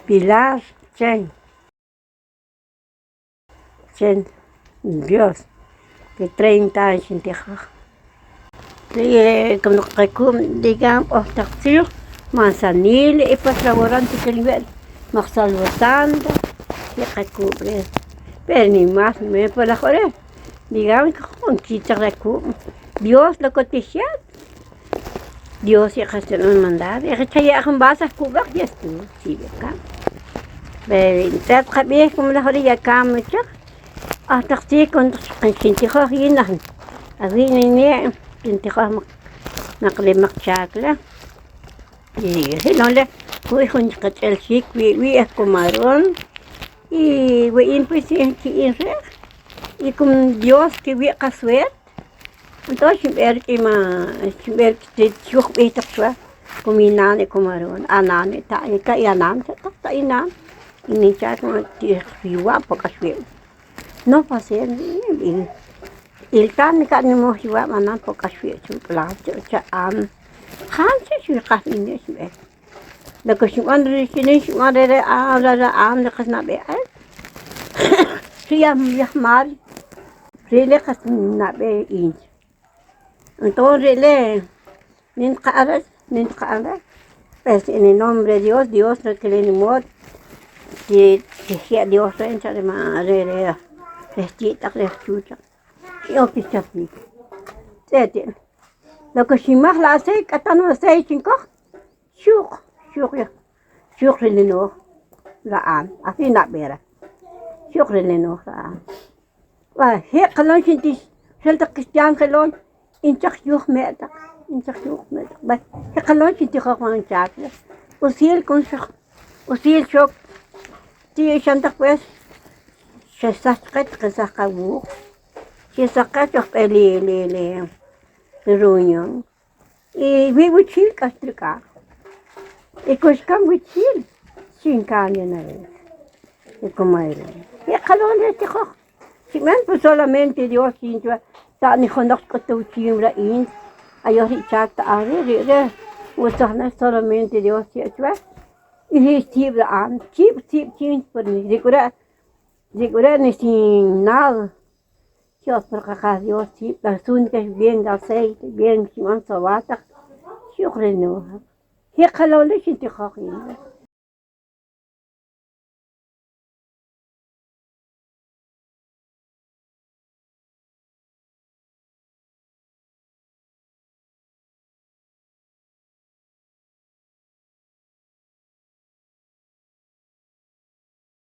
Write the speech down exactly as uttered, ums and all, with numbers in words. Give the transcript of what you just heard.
Pilar, chin. Chin, Dios, que treinta años sin teja. Ri, como digan, o taxi, manzanilla, y pues laborante que nivel, más salvo sanda, y que cubre. Pero ni más, me por la jore. Digan que con quita la cu-, Dios lo que te sea. Dios ya que se lo mandar, ya que ya con vas a cubar, ya estuvo, sí, acá. Pero, entonces, como la jore ya cambia, Ah, taxi con, con sintijoj yinan. Awi nene, sintijoj mak, mak le mak chakla. Y, y no le, wi jun kach'el sik, wi, wi es kumaron. Y, wi in pues, y, y in re. Y como Dios que wi kasuet. Entonces, sin ver que ma, sin ver que te chuj be taxua. Como inane kumaron, anane, ta, y ka, y anane, ta, ta, inane. Y ni cha, como te, si guapo, kasuet. No pasé, il, il tan ka ni mo hiwa manan po ka shwe chu la chu cha an. Han che shwe ka ni ne shwe. Da ko shwe an re shi ne shwe an re re a la la an le kas na be ai. Shi ya ya mar. Re le kas na be in. Entonces le Nin ka'ala, nin ka'ala. Pues en el nombre de Dios, Dios no quiere ni mod. Si, si sea Dios, rencha de madre, de, de chita, de chucha. Yo picha pi. Tete. Lo que si más la hace, catano hace, chinko. Shuk, shuk ya. Shuk ri lino. La an. Así na bera. Shuk ri lino, la an. Wa, he kalon shinti, shelta kristian kalon, inchak yuh metak, inchak yuh metak. Ba, he kalon shinti kok man chak. Usil kun shok, usil shok. Ti shantak pues, she sach ket ke saka wuk. She saka chok pe li, li, li. Reunion. Y vi wichil kastrika. Y kushkan wichil. Sin cambio na vez. Y como era. Y kalon de este jo. Si me pues solamente Dios sin tu. Ta ni honok ko tu chim ra in. Ayo ri chak ta ari ri re. Usahna solamente Dios sin tu. Y si sibra an. Sib, sib, chin por ni. Rigura. Rigura ni sin nada. Dios, por acá, Dios, sí, las únicas bien aceite, bien, si van sabata, shukri no. He kalon le shinti kok yin.